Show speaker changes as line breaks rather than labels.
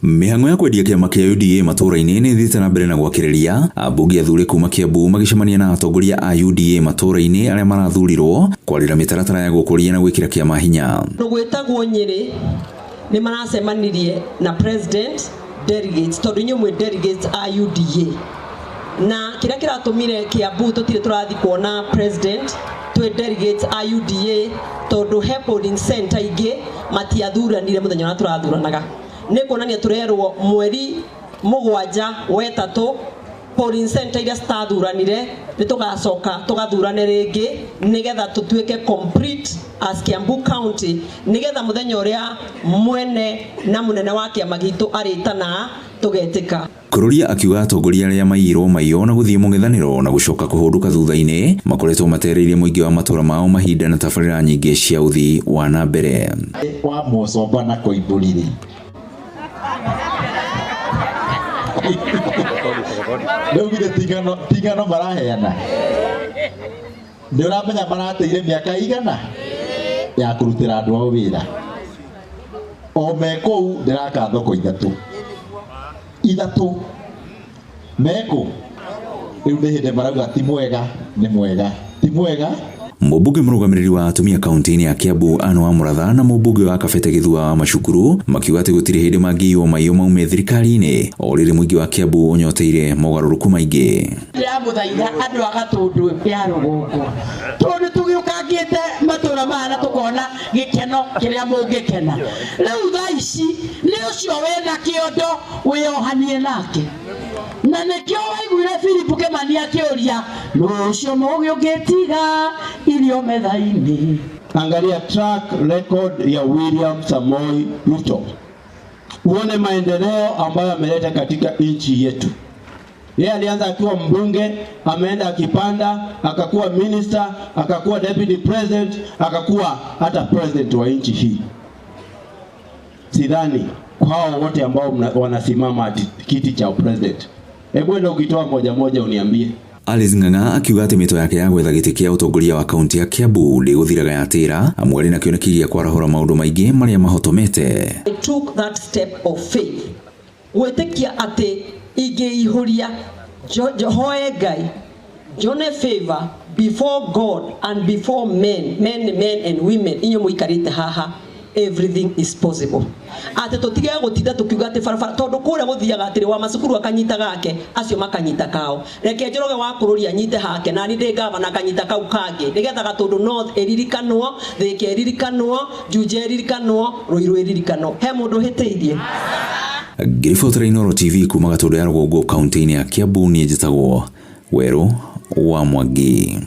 Mĩhang'o ya kwendia kĩama kĩa UDA matũũra-inĩ nĩ ĩthiĩte na mbere na gwakĩrĩria, ambunge athure kuma Kiambu magĩcemania na atongoria a UDA matũũra-inĩ arĩa marathurirwo kwarĩra mĩtaratara ya gũkũria na gwĩkĩra kĩama hinya.
Gwĩtagwo Nyĩrĩ nĩ maracemanirie na president delegates, tondũ inyuĩ mwĩ delegates a UDA, na kĩrĩa kĩratũmire Kiambu tũtirĩ tũrathiĩ kuona president twĩ delegates a UDA, tondũ he polling center ingĩ matiathuranire mũthenya ũrĩa tũrathuranaga. Nĩ kuonania tũrerwo mweri 7 wetatũ polling center iria citathuranire nĩ tũgacoka tũgathurane rĩngĩ nĩgetha tũtuĩke complete as Kiambu County, nĩgetha mũthenya ũrĩa mwene na mũnene wa kĩama gitũ arĩtana tũgetĩka.
Kururia akiuga atongoria arĩa maiyirwo maiyo na gũthiĩ mũng'ethanĩro na gũcoka kũhũndũka thutha-inĩ makoretwo matereirie mũingĩ wa matũra mao mahinda na tabarĩra nyingĩ cia ũthii wa na mbere.
Wa Mũcomba na Koimbũri-rĩ, rĩu githĩ tigano maraheana? Nĩ ũramenya marateire mĩaka igana ya kũrutĩra andũ ao wĩra. O me kũu ndĩraka thoko ithatũ. Ithatũ. Mekũ? Rĩu nĩ hĩndĩ marauga ti mwega, nĩ mwega. Ti mwega?
Mũmbunge mũrũgamĩrĩri wa atumia kaunti-inĩ ya Kiambu Anne wa Mũratha na mũmbunge wa Kabete Gĩthua wa Macukuru makiuga atĩ gũtirĩ hĩndĩ mangĩiywo maiyo maume thirikari-inĩ o rĩrĩ mũingĩ wa Kiambu ũnyoteire mogarũrũku maingĩ.
Ndĩramũthaitha andũ a Gatũndũ ya rũgongo, tondũ tũgĩũkangĩte matũra maya na tũkona gĩkeno kĩrĩa mũngĩkena. Rĩu thaa ici nĩ ũcio wĩna kĩondo wĩyohanie nake, na nĩkĩo waiguire Philip Kĩmani akĩũria, nũ ũcio mũũgĩ ũngĩtiga irio metha-inĩ?
Angalia track record ya William Samoei Ruto, uone maendeleo ambayo ameleta katika nchi yetu. Yeye alianza akiwa mbunge, ameenda akipanda, akakuwa minister, akakuwa deputy president, akakuwa hata president wa nchi hii. Sidhani kwa hao wote ambao wanasimama ati kiti cha president. Hebu enda ukitoa moja moja uniambie.
Alice Ng'ang'a akiuga atĩ mĩto yake ya gwetha gĩtĩ kĩa ũtongoria wa kaunti ya Kiambu ndĩgũthiraga yatĩra, amu arĩ na kĩoneki gĩa kwarahũra maũndũ maingĩ marĩa mahotomete.
I took that step of faith gwĩtĩkia atĩ ingĩihũria hoe Ngai njone favor before God and before men, men, men and women, inyuĩ mũikarĩte haha, everything is possible. Atĩ tũtige gũtinda tũkiuga atĩ barabara, tondũ kũrĩa gũthiaga atĩrĩ, wa macukuru akanyita gake, acio makanyita kao. Reke Njoroge wa Kũrũria anyite hake, nani ndĩ gavana akanyita kau kangĩ, nĩgetha Gatũndũ North ĩririkanwo, Thĩka ĩririkanwo, Juja ĩririkanwo, Ruiru ĩririkanwo. He mũndũ ũhĩtĩirie?
Ngĩribotera Inooro TV kuma Gatũndũ ya rũgongo kaunti-inĩ ya Kiambu, niĩ njĩtagwo Werũ wa Mwangi.